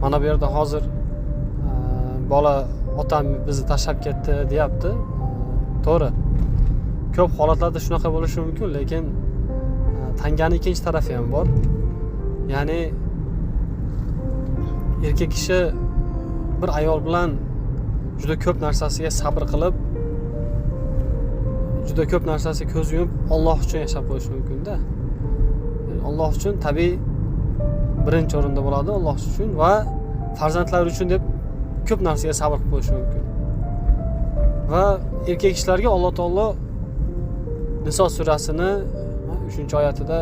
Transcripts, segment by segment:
Mana bu yerda hozir bola otam bizni tashlab ketdi deyapti. To'g'ri, ko'p holatlarda shunaqa bo'lishi mumkin, lekin tangani ikkinchi tarafi ham bor. Ya'ni erkak kishi bir ayol bilan juda ko'p narsasiga sabr qilib, juda ko'p narsasiga ko'z yumib, Olloh uchun yashab qo'yishi mumkinda. Olloh uchun tabiiy birinchi o'rinda bo'ladi, Olloh uchun va farzandlar uchun deb ko'p narsaga sabr qilib qo'yishi mumkin. Va erkak kishilarga Alloh taolo Niso surasini 3-oyatida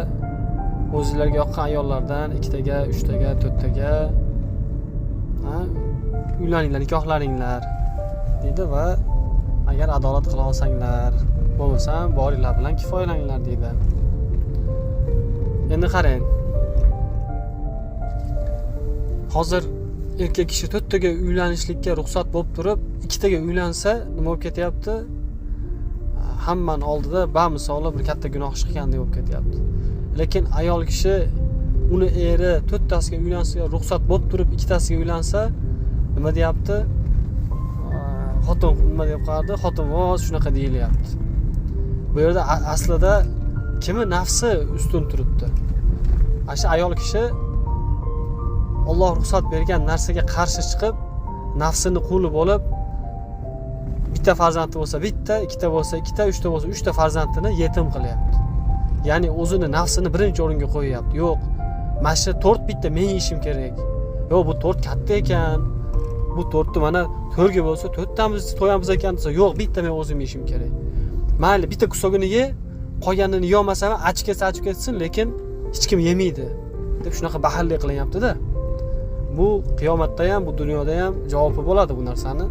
o'zinglarga yoqqan ayollardan ikkitaga, uchtaga, to'rttaga uylaninglar, nikohlaninglar deydi va agar adolat qila olsanglar, bo'lmasam boringlar bilan kifoyalanglar deydi. Endi qarang, hozir erkak kishi to'rttaga uylanishlikka ruxsat bo'lib turib, ikkitaga uylansa, nima bo'lib ketyapti? Hammani oldida bamisoli bir katta gunoh ish qilgandek bo'lib ketyapti. Lekin ayol kishi uni eri to'rttasiga uylansa ruxsat bo'lib turib, ikkitasiga uylansa, nima deyapti? Xotin nima deb qo'yadi? Xotinvoz shunaqa deyilyapti. Bu yerda aslida kimi nafsi ustun turibdi? Ana shu ayol kishi Olloh ruxsat bergan narsaga qarshi chiqib, nafsini quli bo'lib, bitta farzandi bo'lsa bitta, ikkita bo'lsa ikkita, uchta bo'lsa uchta farzandini yetim qilyapti. Ya'ni o'zini nafsini birinchi o'ringa qo'yyapti. Yo'q, mana shu tort bitta men yeyishim kerak, yo'q, bu tort katta ekan, bu tortni mana to'rga bo'lsa to'rttamiz to'yamiz ekan desa, yo'q, bitta men o'zim yeyishim kerak, mayli, bitta кусок ini ye, qolganini yeyolmasam achib ketsa achib ketsin, lekin hech kim yemaydi deb shunaqa baxillik qilyaptida. Bu qiyomatda ham, bu dunyoda ham javobi bo'ladi bu narsani.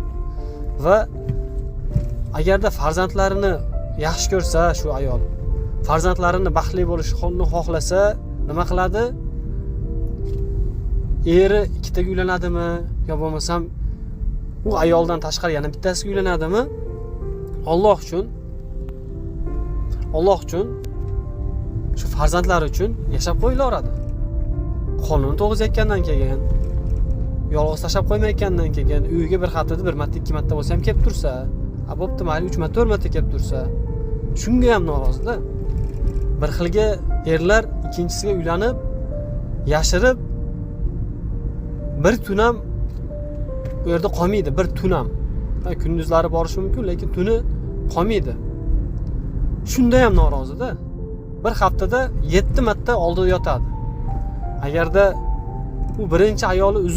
Va agarda farzandlarini yaxshi ko'rsa, shu ayol farzandlarini baxtli bo'lishini xohlasa, nima qiladi? Eri ikkitaga uylanadimi yo bo'lmasam u ayoldan tashqari yana bittasiga uylanadimi, Olloh uchun, Olloh uchun, shu farzandlari uchun yashab qo'yilaveradi. Qonun to'g'izayotgandan keyin, yolg'iz tashlab qo'ymayotgandan keyin, uyiga bir haftada bir marta, ikki marta bo'lsa ham kelib tursa, a bo'pti, mayli, uch marta, to'rt marta kelib tursa, shunga ham norozida. Bir xilga erlar ikkinchisiga uylanib, yashirib, bir tun ham u yerda qolmaydi, bir tun ham. Ha, kunduzlari borishi mumkin, lekin tuni qolmaydi. Shunda ham norozida. Bir haftada yetti marta oldida yotadi. Agarda u birinchi ayoli uzr